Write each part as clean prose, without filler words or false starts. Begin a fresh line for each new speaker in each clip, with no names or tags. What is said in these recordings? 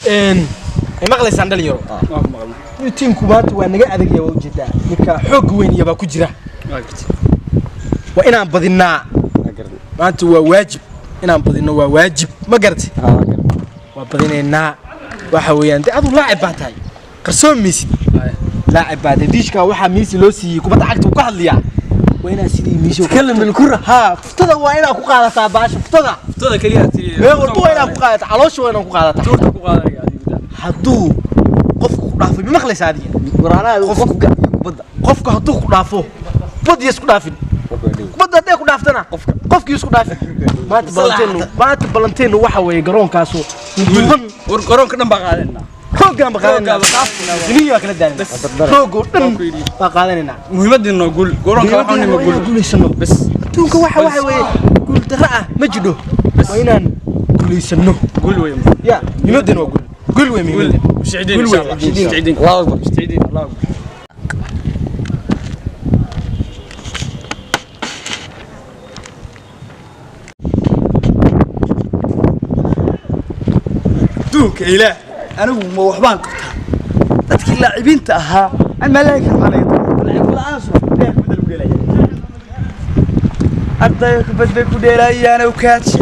Ay maqlaysaan dhalinyaro? Tiimku maanta waa naga adagya, waa ujeedaa, ninka xoog weyn iyo baa ku jira. Waa inaan badinaa maanta, waa waajib inaan badino, waa waajib, ma garatay? Waa badinaynaa. Waxa weeyaan dee aduu laacib baa tahay, qarsoon maysid, laacib baa tahay. Diishka waxaa miisi loo siiyey kubadda cagta uu ka hadlayaa. Waa inaad sidii miisi
تكلم بالكرة.
Ha, fuftada waa inaad ku qaadataa baasha fuftada.
Fuftada kaliya.
Meel walba waa inaad ku qaadataa, caloosha waa inaad ku qaadataa.
Tuurta ku qaadanaya adigu.
Hadduu qofku ku dhaafo, ma maqlaysaa adiga?
Qofka kubadda.
Qofku hadduu ku dhaafo, kubadda isku dhaafin. Kubadda hadday ku dhaaftana, qofkii isku dhaafin. Maanta balanteenu waxa weeye garoonkaasu duuban.
War garoonka dhan baa qaadanaa.
Xooggaan ba qaadanayna, duniya waa kala daalanaa, xoogoo dhan baa qaadanaynaa.
Muhiimaddiina waa guul. Garoonka waxaa nima guul.
Guulaysano.
Bas.
Adduunka waxa weeye guul darro ah ma jidho, waa inaan guulaysano.
Guul weeye.
Ya, muhiimaddeena waa guul, guul wey muhiimaddeena.
مستعدين.
Guul
ان شاء الله.
weeye.
مستعدين، الله اكبر، مستعدين، الله اكبر.
Adduunka ilaah, anigu ma waxbaan qabtaa? Dadkii laacibiinta ahaa an malaayi kara, maxaa laga tagaa? Lacag la'aan soo dheer kubadda lagu dheelaya, ardayga kubad bay ku dheelayaan oo kaaji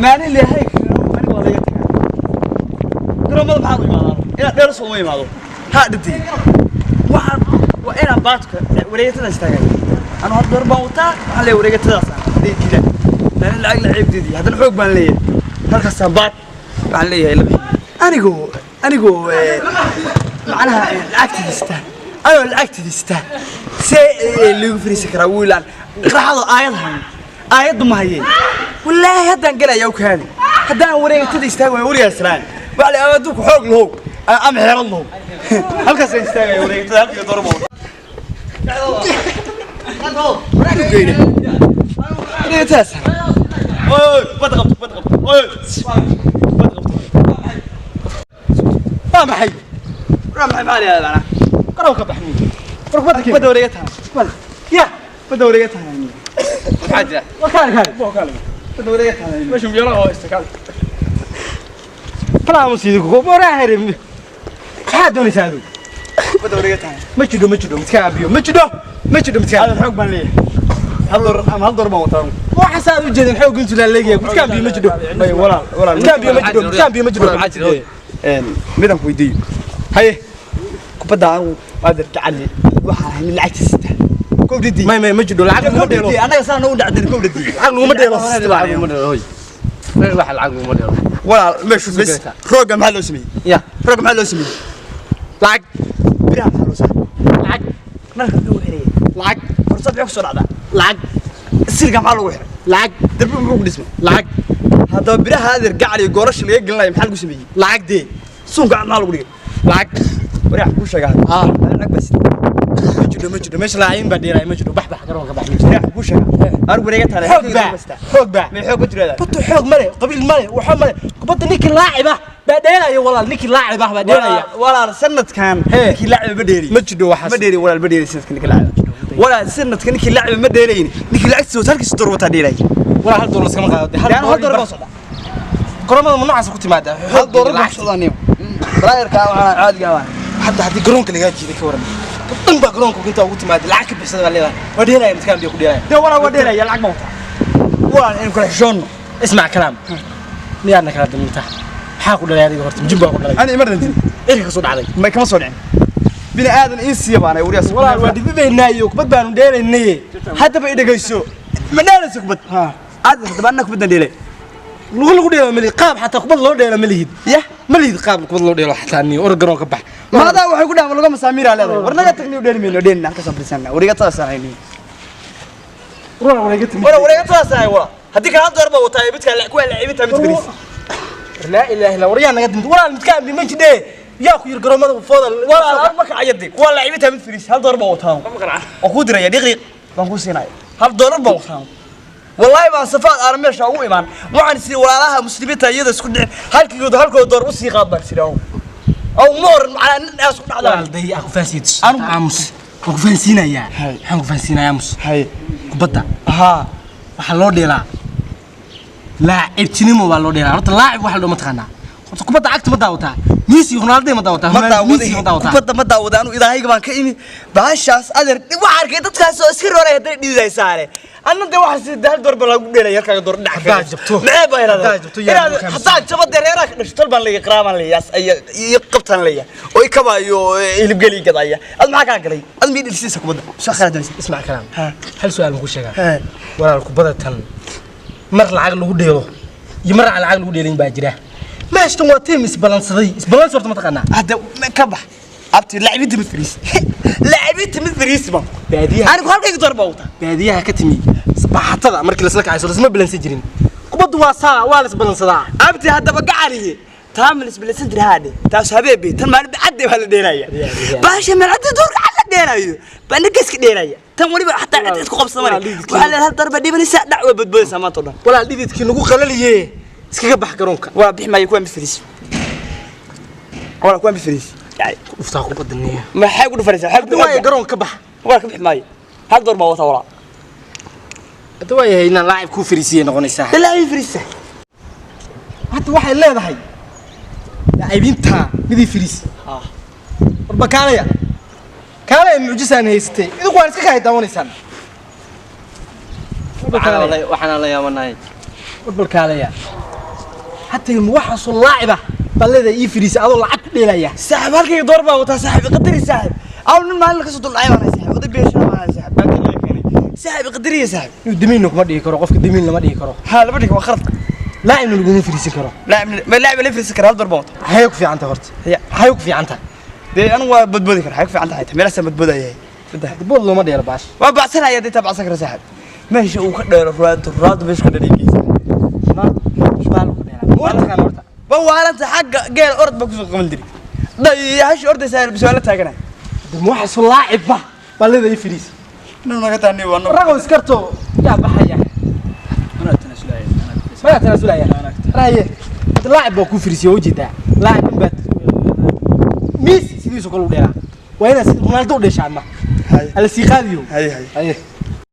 maalin leeyahay. Aniga waa laga tagaa garoomada. Maxaan u imaadaan? Inaad dheer soo uma imaado. Ha dhintay, waxaan waa inaan baadka wareegatada istaagay. Anu hal door baan wataa, waxaan leeyahay wareegatadaas aan hadday diidaan laanin lacag la ceebdeedii, haddana xoog baan leeyahay, halkaasaan baad waxaan leeyahay laba anigoo macnaha lacagtidiistaa, anigoo lacagtidiistaa see liigu fariisan karaa? Wiilaan raaxado aayad hayn, aayaddu ma hayeen. Wallaahi haddaan gelaya u kaadi, haddaan wareegatada istaagi waayo weligaa islaan waxa la adduunku xoog lahow ama xeelad lahow, halkaasaan istaagaya wareegatada halkii doorba wareegatadaas. Oy, bad qabto, bad qabto, oy, bad qabto.
Waa maxay?
Waa maxay? Maxaa la yidhahdaa macnaha?
Garoonka baxmi war kubadda keen.
Badda wareegataha.
Ya.
Badda wareegataha.
Maxaa jira?
War kaale, kaale.
Badda wareegataha.
Meesha miyalaha oo istakaal.
Kalaamu sidii kugu waraa here. Maxaad doonaysaa adigu?
Badda wareegataha.
Ma jidho, ma jidho midkaan abiyo, ma jidho, ma jidho midkaan.
Hada xoog baan leeyahay, hal door ama hal door baan wataa.
Waxaas aad u jeedin xoog intuu la leeyahay, midkaan biyo ma jidho.
May, walaal, walaal.
Midkaan biyo ma jidho, midkaan biyo ma jidho.
Maxaa jira?
Midaan ku weydiiyo.
Haye.
Kubadda anigu adeer gacali waxaan ahay nin lacagtiisa sita kowdadii.
May, ma jidho, lacag naguma dheelo.
Kowdadii annaga saa nagu dhacdan kowdadii.
Lacag naguma dheelo.
Lacag uma dheelo, hoy. Wax lacag uma dheelo.
Walaal, meeshu bes roogga maxaa loo sameeyey?
Ya.
Roogga maxaa loo sameeyey?
Lacag.
Biraha maxaa loo saaray?
Lacag.
Nalka muxuu xirayay?
Lacag.
Fursad maxay ku soo dhacdaa?
Lacag.
Silka maxaa lagu xiray?
Lacag.
Darbi muxuu ku dhismay?
Lacag.
Haddaba biraha adeer gacal iyo goorasha laga gelinayo maxaa lagu sameeyey?
Lacag dee.
Suunka cad maxaa lagu dhigay?
Lacag.
Waryax kuu sheegaa.
Ah.
Lacag baa sita.
Ma jidho, ma jidho, meesha laaciin baa dheeraay, ma jidho. Bax, bax, garoonka bax, ma jidho.
Waryax kuu sheegaa, anigu wareega taale.
Xoog baa, xoog baa.
May, xoog ma jiraada.
Kubadda xoog male, qabiil male, waxa male. Kubadda ninkii laacib ah baa dheelaya, walaal, ninkii laacib ah baa dheelaya.
Walaal, sanadkan
Hee.
ninkii laaciba ma dheeri.
Ma jidho waxaas.
Ma dheeri, walaal, ma dheeri sanadkan ninkii laaciba. Walaal, sanadkan ninkii laaciba ma dheerayn, ninkii lacagtiisa wata halkiisa door wataa dheeray.
Walaal, hal door iskama qaado.
Hal door baan socdaa.
Garoomada ma noocaas ku timaada?
Hal door baan socdaa niyo baraayarka waxaan caadiga ah.
Hadda haddii garoonka lagaa jiiday ka waran? Dhan baa garoonka intaa ugu timaada, lacag ka bixsada baa leedahay, waa dheelaya, midkaan biyo ku dheelaya.
Dee walaal, waa dheeraya, lacag baan wataa, walaal, inuu kala xishoonno.
Ismac kalaam, miyaadna kala daminta? Maxaa ku dhalay adiga horta? Jin baa ku dhalay?
Ani ima dhantin.
Cirka ka soo dhacday.
May, kama soo dhicin, bini aadan in siiya baanay wariyaas.
Walaal, waa dhibibaynaayo, kubad baanu dheelaynay.
Haddaba i dhegayso, ma dheelayso kubad aad? Haddaba anna kubaddan dheelay.
Lagu dheelo ma lihid qaab, xataa kubad loo dheelo ma lihid.
Yah.
Ma lihid qaab kubad loo dheelo xataa, niyo or garoonka bax.
Maadaa waxay ku dhahaan laga masaamiiraa leedahay? War naga tagniyo, dheeli mayno, dheelina halkaasaan fadhiisana, wareegatadaasaan hayniyo.
Walaal, wareega timid.
Wala wareegatadaasaan hay, wala haddii kale hal door baa wataa midka kuwa laacibinta mid fariis.
Laa ilaaha illa, war yaa naga dimid? Walaal, midkaan bi ma jidhe, yaa ku yir garoomada fooda?
Walaal, marka ayadi kuwa laacibinta mid fariis, hal door baa wataa oo kuu diraya, dhiqdhiq baan kuu siinaya, hal doolar baan wataa. Wallaahi baan safaad aan meesha ugu imaan, waxaan sii walaalaha muslimiinta iyada isku dhicin, halkooda halkooda door u sii qaad baan sii aw aw moor macnaa nin aas ku dhacdaa.
Walaal, day aan ku fahansiiyo. Aamus, waan ku fahansiinayaa. Maxaan ku fahansiinayaa? Aamus.
Hay.
Kubadda
Haa.
waxaa loo dheelaa laacibtinimo baa loo dheelaa. Horta laacib waxa la dhao mataqaanaa? Horta kubadda cagta ma daawataa? Messi, Ronaldo ma daawataa?
Ma
Messi ma
daawaday
daawataa?
Kubadda ma daawada anu, idaahayga baan ka imi bahashaas adeer. Waxaa arkay dadkaas oo iska rooraya, haddana dhiiday saare. Anna dee waxaa si hal door baa lagu dheelaya, halkaaga door dhinaca
Haddaad jabto.
Maxee baa
Haddaad
ihahdaa
jabto, yaa lagu kaamsan.
Haddaan jabo dee reeraha ka dhasho, tol baan leeyahay, qaraabaan leeyahay, iyo qabtaan leeyahay oo i kabaayo hilibgeli gadaya. Ad maxaa kaa galay? Ad mii dhelsiisa kubadda soo khara doonaysa?
Ismac kalaam.
Ha.
Hal su'aal ma ku sheegaa?
Ha.
Walaal, kubadda tan mar lacag lagu dheelo iyo mar aan lacag lagu dheelin baa jira. Meeshtan waa team isbalansaday. Isbalansi horta ma taqaanaa?
Hadda ka bax abti, laacibinta mid fariis, laacibinta mid fariis ba.
Baadiyaha.
Anigu halkayga door baa wataa.
Baadiyaha ka timi sabaxatada markii lasla kacayso lasma balansan jirin. Kubaddu waa saa, waa la isbalansadaa.
Abti, haddaba gacaliye, taa ma lisbilasan jira haadhe, taas habeebe, tan maalin cadde baa la dheelaya. Baasha meel cadde doorka cad la dheelayo baa ninka iska dheelaya. Tan weliba xataa cid isku qabsamane waxaa leedahay hal darba dhibanaysaa, dhac, waa badboodaysaa maanta o dhan.
Walaal, dhididkii nagu qalaliye, iskaga bax garoonka.
Waa bixi maayo, kuwaa mid fariis, walaa kuwaa mid fariis.
Dhuftaa kubadda niyo.
Maxay ku dhufanaysaa? Maxay ku
Hadda waaya garoonka ka bax.
Waa ka bixi maayo, hal door baa wataa walaa.
Hadda waayahay, inaan laacib kuu fariisiyay noqonaysaa.
Ilaa ay fariisa.
Hadda waxay leedahay laacibiinta midii fariis. Warba kaalaya, kaalaya, mucjisaan haysatay, idinku waan iska kahay daawanaysaan. Warba kaalaya.
Waxaan la yaabanahay.
Warbal kaalaya, hatta waxaasoo laaciba baa leedahay ii fariisa adoo lacag ku dheelaya.
Saaxib, halkayga door baa wataa saaxib, qadari saaxib. Aw nin maalin kasoo duldhacay baan ahay saaxib, oday beesha baan ahay saaxib, baadil laga keenay saaxib, qadariya saaxib.
Inuu damiinna kuma dhihi karo, qofka damiin lama dhihi karo.
Haa, lama dhigi, waa khalad.
Laacibna laguma fariisin karo.
Laacib ma laacib la fariisan kara? Hal door baan wataa.
Maxay ku fiican tahay horta?
Ya.
Maxay ku fiican tahay?
Dee anigu waa badboodi kara, xay ku fiican tahay meelahaasaan badboodayay.
Bood looma dheelo baash.
Waa bacsanaya dee, taa bacsan kara saaxib. Meesha uu ka dheero Ronaldo, Ronaldo meesha ka dheeraysa.
Baal ku dheelaa ma taqaan horta?
Ba waalanta xagga geel orod baa kusoo qaban jiray, dayaxashi ordaysaa bis waa la taagana.
Ma waxaasoo laacibba baa leedahay ii fariis?
Nin naga taani waa no.
Ragow, iskarto, yaa baxaya? Mayaa tanaasulaya raye? Hadda laacib baa kuu fariisiya, waa ujeedaa, laacib dhan baad Messi sidiisoo kale u dheelaa. Waa inaad sida Ronaldo u dheeshaan ma
Haye.
ala sii qaadiyo.
Haye, haye.
Haye.